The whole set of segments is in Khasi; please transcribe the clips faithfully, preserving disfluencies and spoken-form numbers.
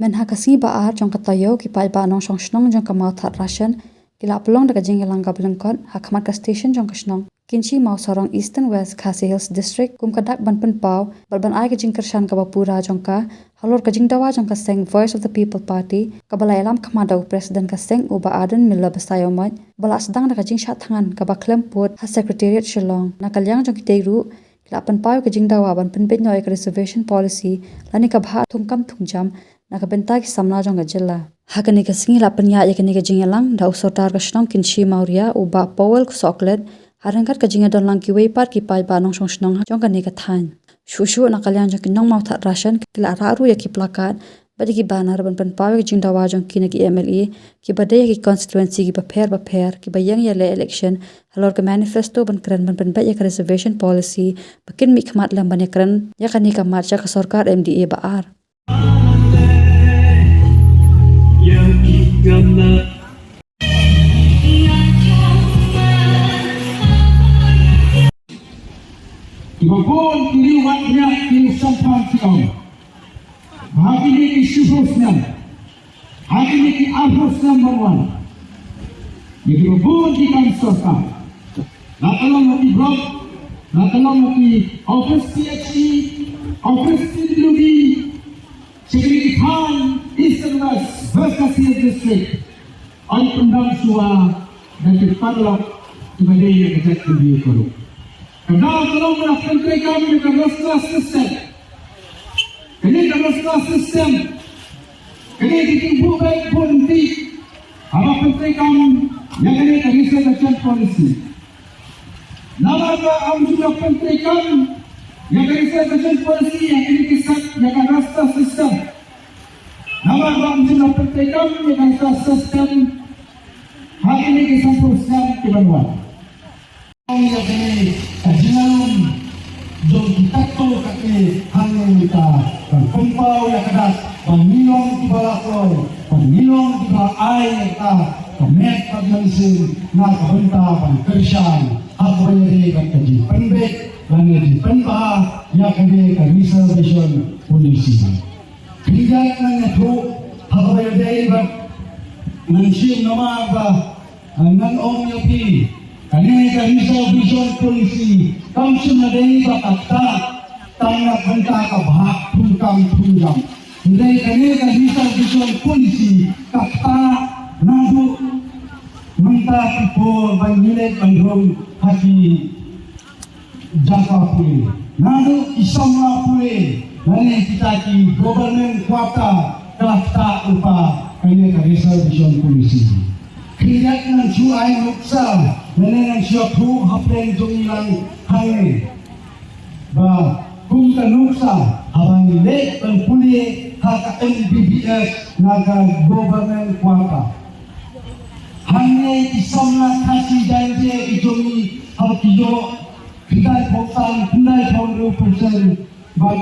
Ha ka sngi ba ar jong ka taïew, ki paidbah nongshong shnong jong ka Mawthadraishan ki la pynlong da ka jingïalang kaba lyngkot ha khmat ka station jong ka shnong Kynshi Mawsarong, Eastern West Khasi Hills District, kum ka dak ban pynpaw bad ban ai ka jingkyrshan kaba pura jong ka halor ka jingdawa jong ka seng Voice of the People Party, kaba la ïalam khmat da u President ka seng, u Bah Ardent Miller Basaiawmoit, ba la sdang da ka jingshah thngan kaba khlem pud ha Secretariat Shillong. Na ka liang jong kitei ruh, ki la pynpaw ïa ka jingdawa ban pynbeit noh ïa ka reservation policy lane ka bhah thungkam thungjam na ka bynta ki samla jong ka jylla. Ha kane ka sngi la pynïaid ïa kane ka jingïalang da u Sordar ka shnong Kynshi Mawria, u Bah Powell Khusohklet, ha ryngkat ka jingïadonlang kiwei pat ki paidbah nongshong shnong jong kane ka thaiñ. Shuh shuh, na ka liang jong ki nong Mawthadraishan, ki la rah ruh ïa ki plakat bad ïa ki banner ban pynpaw ïa ka jingdawa jong ki na ki M L A kiba dei ha ki constituency kiba pher bapher, kiba ïeng ïaleh election, halor ka manifesto ban kren ban pynbeit ïa ka reservation policy, ba kin mihkhmat lem ban ïakren ïa kane ka mat sha ka sorkar M D A ba ar. Kiba bun ki riew wat riat ki riew shongthait ki ong, ha kine ki shiphew snem, ha kine ki arphew snem ban wan, ïa kiba bun ki kam sorkar, la ka long ha ki block, la ka long ha ki office C H E, office C W D, sha kine ki thaiñ Eastern West, West Khasi Hills District, yn pyndam shuwa da ki paralok kiba dei na ka jaitbynriew ka ruh. Ka daw ka long ban pyntreikam ïa ka roster system. Kane ka roster system, kane ka jingbuh beit buh lynti haba pyntreikam ïa kane ka reservation policy. Namar ba ym ju pyntreikam ïa ka reservation policy ha kine ki sep, ïa ka roster system. Namar ba ym ju pyntreikam ïa ka roster system ha kine ki sanphew snem ki ban wan. Ïa kane ka jingïalang jong ki katto katne hangne mynta, ban pynpaw ïa ka dak ba ngi long kiba la kloi, ba ngi long kiba ai ïa ka, ka met bad mynsiem na ka bynta ban kyrshan ha kaba ïadei bad ka jingpynbeit lane jingpynbha ïa kane ka reservation policy. Khyndiat ngan ïathuh ha kaba ïadei bad, ngan shim namar ba, eh, ngan ong ïa phi, kane ka reservation policy kam shym la dei ba ka ktah tang na ka bynta ka bhah thungkam thungjam. Hynrei kane ka reservation policy ka ktah naduh mynta ki por ba ngi leit ban rung ha ki jaka pule, naduh ki samla pule lane kita ki government quarter, ka la ktah lypa kane ka reservation policy. Khyndiat ngan shu ai nuksa lane ngan shu ïathuh hapdeng jong ngi lang hangne ba kum ka nuksa, haba ngi leit ban pule ha ka M B B S na ka government quarter, hangne ki samla Khasi Jaintia ki jong ngi haba ki ïoh khyndai phew san, khyndai phew hynriew percent bad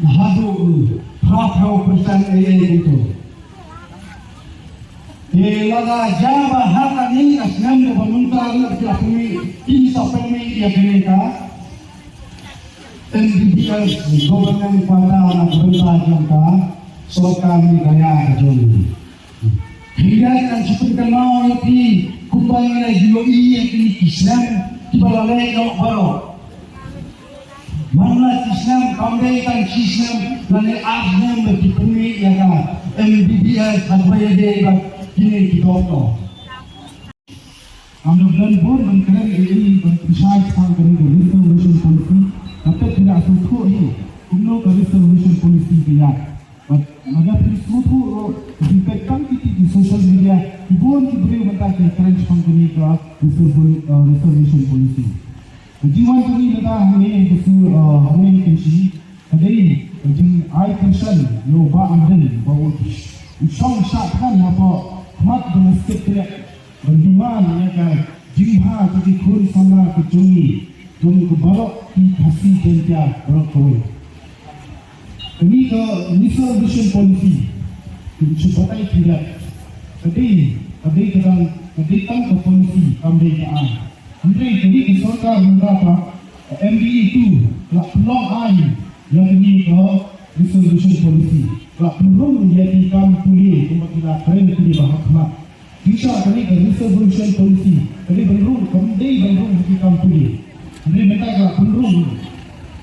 haduh, uh, phra phew percent ei ei kumto. Te lada jia ba ha kane ka snem kaba mynta ruh ki la pynmih, ki sa pynmih ïa kane ka M B B S government quarter na ka bynta jong ka sorkar Meghalaya ka jong ngi. Khyndiat ngan shu pynkynmaw ïa phi, kumba ngi la ïohi ïa kine ki snem kiba la leit noh baroh. Man la shi snem, kam dei tang shi snem lane ar snem ba ki pynmih ïa ka M B B S ha kaba ïadei bad kine ki doktor. Nga la don bun ban kren ïa i ban pynshai shaphang kane ka reservation policy. Nga tip phi la sngewthuh hi kumno ka reservation policy ka ïaid. Bad lada phi sngewthuh ruh, phi peit tang kiti ki social media, ki bun ki briew mynta ki kren shaphang kane ka reservation, uh, reservation policy. Ka jingwan jong ngi mynta hangne ha ka sngi, uh, hangne ha ka sngi, ka dei ka jingai kyrshan ïa u Bah Ardent ba u shong shah thngan hapoh khmat jong ka Secretariat ban demand ïa ka jingbha jong ki khun samla ki jong ngi, jong ki baroh ki Khasi Jaiñtia baroh kawei. Kane ka reservation policy, ngan shu batai khyndiat, ka dei, ka dei ka dang, ka dei tang ka policy, kam dei ka aiñ. Hynrei kane ka sorkar mynta pat, ka M D A two, ka la pynlong aiñ ïa kane ka reservation policy. Ka pynrung ïa ki kam pule kumba ki la kren ki ba ha khmat. Ki sha kane ka reservation policy kane ban rung kam dei ban rung ki kam pule. Hynrei mynta ka pynrung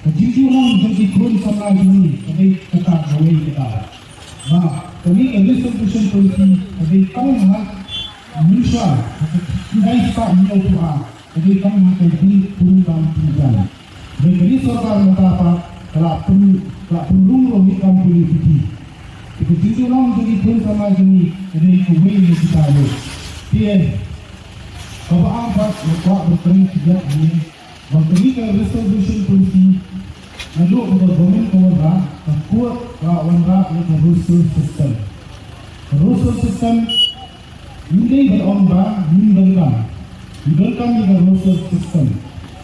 ka jingjulang jong ki khun samla jong ngi ka dei kata kawei kata. Ba kane ka reservation policy ka dei tang ha Malaysia ha ka khyndai spah hynñiewphew ar. Ka dei tang ha ka jingpynrung kam pynrung. Dei ka dei sorkar mynta pat ka la pyn ka la pynrung ruh ïa kam pule piti. Te ka jingjulang jong ki khun samla jong ngi ka dei kawei na kita ruh. Te kaba ar pat nga kwah ban kren kyrpad ïa ngi ba ka dei ka reservation policy naduh ba ka government ka wanrah, ka court ka wanrah ïa ka roster system. Ka roster system Ym dei ban ong ba ngim donkam. Ngi donkam ïa ka roster system.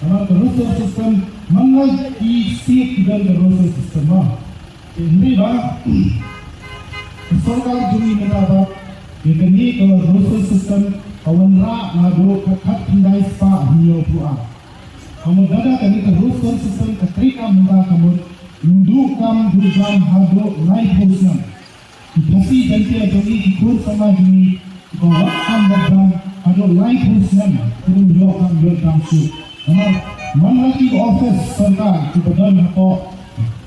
Namar ka roster system man la ki state ki don ka roster system mo. Te hynrei ba ka sorkar jong ngi mynta ba ïa kane ka roster system ka wanrah naduh ka khatkhyndai spah hynñiewphew ar. Ka mut lada kane ka roster system ka treikam mynta ka mut ym duh kam duh jam haduh laiphew snem. Ki Khasi Jaiñtia jong ngi, ki khun samla jong ngi, kiba wad kam wad jam haduh laiphew snem, kim ïoh kam ïoh jam shuh. Namar man la ki office sorkar kiba don hapoh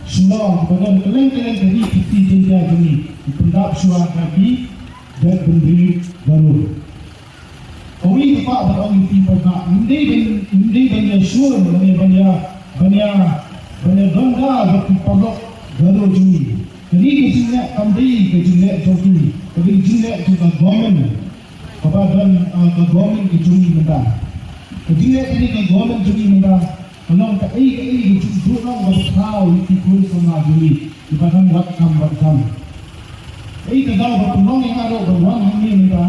Shillong, kiba don kylleng kylleng ka ri Khasi Jaiñtia jong ngi, ki pyndap shuwa da ki jaitbynriew Garo. Kawei ka ba ban ong ïa ki paidbah, ym dei ban, ym dei ban ïa sure lane ban ïa, ban ïa, ban ïa don da bad ki paralok Garo jong ngi. Kane ka jingleh kam dei ka jingleh jong ki, ka dei jingleh jong ka government. Kaba don, ah, ka government ka jong ngi mynta. Ka jingleh kane ka government jong ngi mynta. Ka long kaei kaei ka jingduh long kaba khraw ïa ki khun samla jong ngi kiba dang wad kam wad jam. Ei ka daw ba pynlong ïa nga ruh ban wan hangne mynta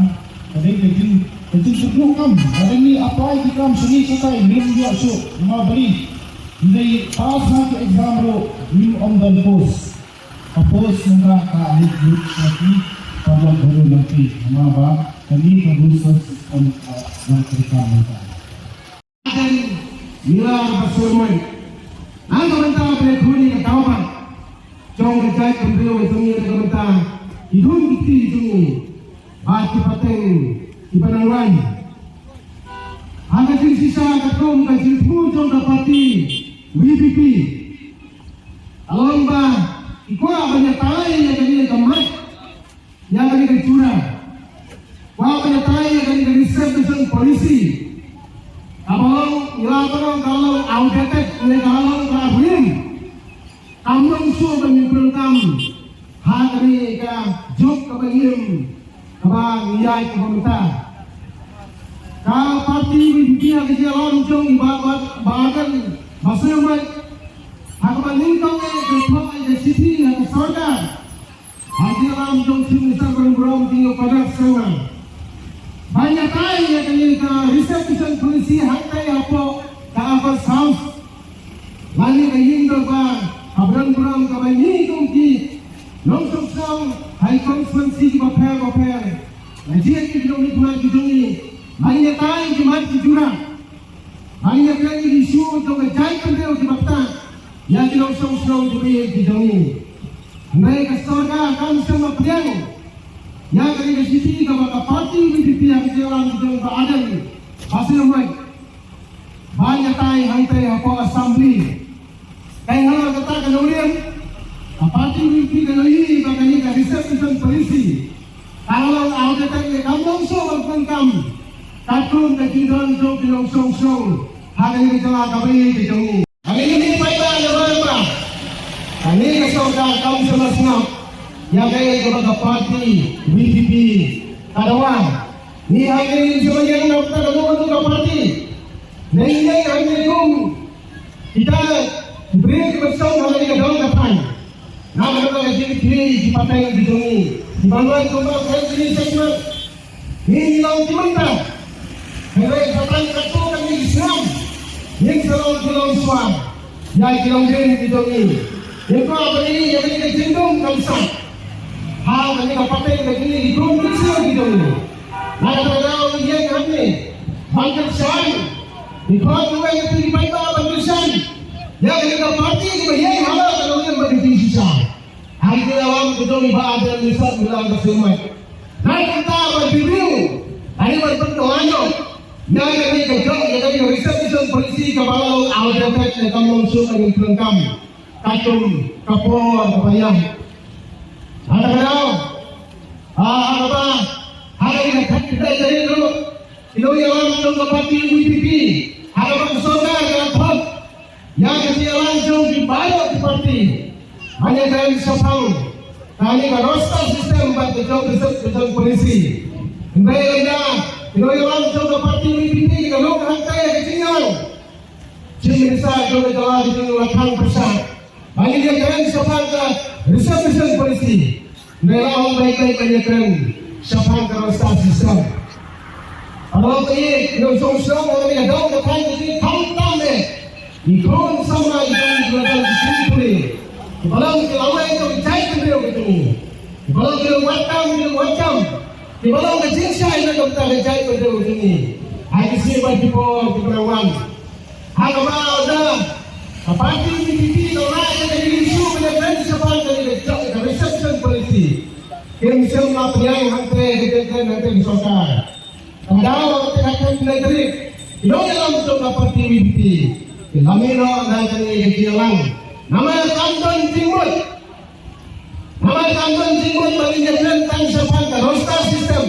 ka dei ka jing ka jingduh kam. Lada ngi apply ki kam sha ngi shatai ngim ïoh shuh namar balei? Ngi pass ha ka exam ruh ngim ym don post. Ka post mynta ka ait lut sha ki paralok baroh lynti namar ba kane ka roster system ka dang treikam mynta. Aden Miller Basirmai. Nang ka bynta ba la khun ïa ka daw ba jong ka jaitbynriew jong ngi, ka bynta ki don ki kti jong ngi bad ki pateng kiba nang wan. Ha ka jingshisha katkum ka jingthmu jong ka party V P P, ka long ba ki kwah ban ïatai ïa kane ka mat, ïa kane ka jura. Kwah ban ïatai ïa kane ka reservation policy. Kaba long, ngi la ban ong ka long outdated, ne ka long kaba rim. Kam long shuh ban ïa pyndonkam ha kane ka juk kaba rim, kaba ngi ïaid kaba mynta. Ka party V P P ha ka jingïalam jong i Bah, Bah, Bah Ardent Basaiawmoit, ha kaba nyngkong eh ka thoh ïa ka shithi ha ka sorkar. Ha ka jingïalam jong u Chief Minister Bah Ardent Pynarap Sangma. Ban ïatai ïa kane ka reservation policy hangtai hapoh ka Upper House. Lane ka ïing dorbar ha Bah Ardent Pynarap kaba ngi kum ki nongshong shnong ha ki constituency kiba pher bapher. Nga jied ïa ki nongmihkhmat ki jong ngi ban ïatai ïa ki mat ki jura. Ban ïakren ïa ki issue jong ka jaitbynriew kiba ktah ïa ki nongshong shnong kiba ïeit ki jong ngi. Hynrei ka sorkar kam shym la pdiang ïa kane ka shithi kaba ka party V P P ha ka jingïalam ki jong Bah Ardent Basaiawmoit ban ïatai hangtai hapoh Assembly. Ka ïa halor kata ka nongrim, ka party V P P ka la ïohi ba kane ka reservation policy ka la long outdated, ne kam long shuh ban pyndonkam katkum ka jingdon jong ki nongshong shnong ha kane ka jylla kaba ïeit ka jong ngi. Kane ka dei paidbah na ba, kane ka sorkar kam shym la sngap ïa kaei kaba ka party V P P ka dawa. Ngi hangne ngin sa ïeng na kata ka daw ka party. Ngi ïeng hangne kum kita ki briew kiba shong ha kane ka daw ka thaiñ. Na ka daw ka jingkyrkhu ki pateng ki jong ngi, kiba wan kumba ka jingkyrkhu. Ngi long ki mynta. Hynrei ka tang katto katne ki snem ngin sa long ki longshuwa ïa ki longdien ki jong ngi. Ngi kwah ban ïa kane ka jingdum kam sah ha kane ka pateng ka jong ngi, ki dum ki snem ki jong ngi. Na kata ka daw ngi ïeng hangne ban kyrshan. Ngi khot ïa kawei na phi ki paidbah ban kyrshan ïa kane ka party kiba ïeng halor ka longdien bad ka jingshisha. Ki ïalam ki jong i Bah Ardent Miller, Miller ka sumar. Nai kumta ban review, ani ban pyndonkam ïa kane ka jong, ïa kane ka reservation policy kaba la long outdated, ne kam long shuh ka jingpyndonkam. Katkum ka por kaba ïaid. Haba ka daw, ha, haba, haba ïa ka kane ka jong, ki nongïalam jong ka party VPP, haba ka sorkar ka la thok ïa ka jingïalang jong ki baroh ki party ban ïakren shaphang kane ka roster system bad ka jong ka jong policy. Hynrei lada ki nongïalam jong ka party VPP ki la long hangta ïa ka jingïalang, Chief Minister jong ka jylla ki la thang pyrshah ban ïakren shaphang ka reservation policy. Hynrei la ong beit beit ban ïakren shaphang ka roster system. Aba long ka ïing, ïa u song song, ïa ka dong ka thaiñ ka jingkhamtam eh. I khun samla i khun i khun i khun i khun. Kiba long ki lawei jong ka jaitbynriew ka jong ngi. Kiba long ki lawei kam, ki lawei kam. Kiba long ka jingshai na ka bynta ka jaitbynriew ka jong ngi. Ha ki sngi bad ki por kiba la wan. Ha kaba da ka party VPP ka la ïa ka issue ka la ïakren shaphang ka, ka reservation policy. Kim shym la pynïaid hangta ka jingkren hangta ka sorkar. Ka daw ka khatsan tarik, ki nongïalam jong ka party VPP ki la mih noh na kane ka jingïalang. Namar kam don jingmut. Namar kam don jingmut ban ïakren tang shaphang ka roster system.